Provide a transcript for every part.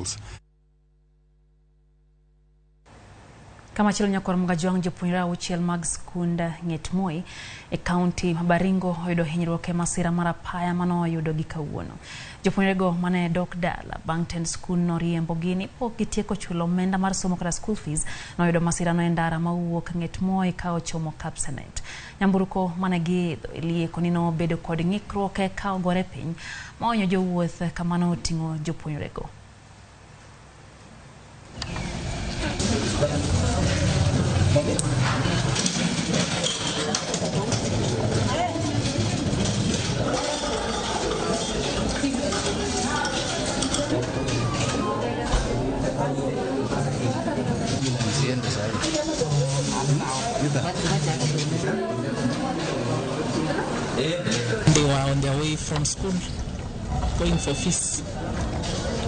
schools. Kamachielo nyakwar Mgajwang' jopuonjre auchiel mag skund Ng'et Moi e kaunti ma Baringo oyudo hinyruok e masira mar apaya mane oyudogi kawuono. Jopuonjrego mane dok dala bang' tend skundno riembogi ni pok gitieko chulo omenda mar somo kata school fees noyudo masirano e ndara mawuok Ng'et Moi ka ochomo Kapsenet. Nyamburko mane giidho ilieko ni nobedo kod ng'ikruok ka ogore piny ma ohinyo jowuoth kamano oting'o jopuonjrego. They were on their way from school, going for fees.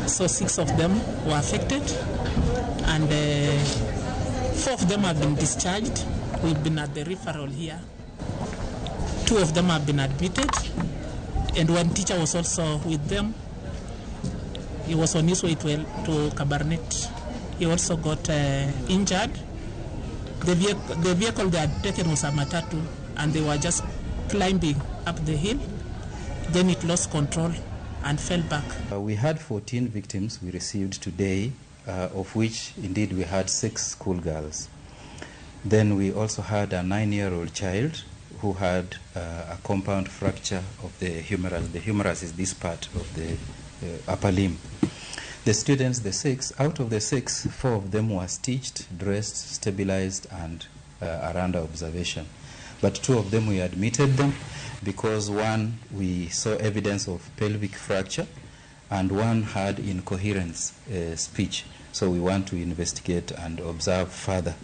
So 6 of them were affected, and 4 of them have been discharged. We've been at the referral here. 2 of them have been admitted, and 1 teacher was also with them. He was on his way to Kabarnet. He also got injured. The vehicle they had taken was a matatu, and they were just climbing up the hill. Then it lost control and fell back. We had 14 victims we received today, of which indeed we had 6 schoolgirls. Then we also had a 9-year-old child who had a compound fracture of the humerus. The humerus is this part of the upper limb. The students, the 6, out of the 6, 4 of them were stitched, dressed, stabilized, and are under observation. But 2 of them, we admitted them because 1, we saw evidence of pelvic fracture, and 1 had incoherent speech. So we want to investigate and observe further.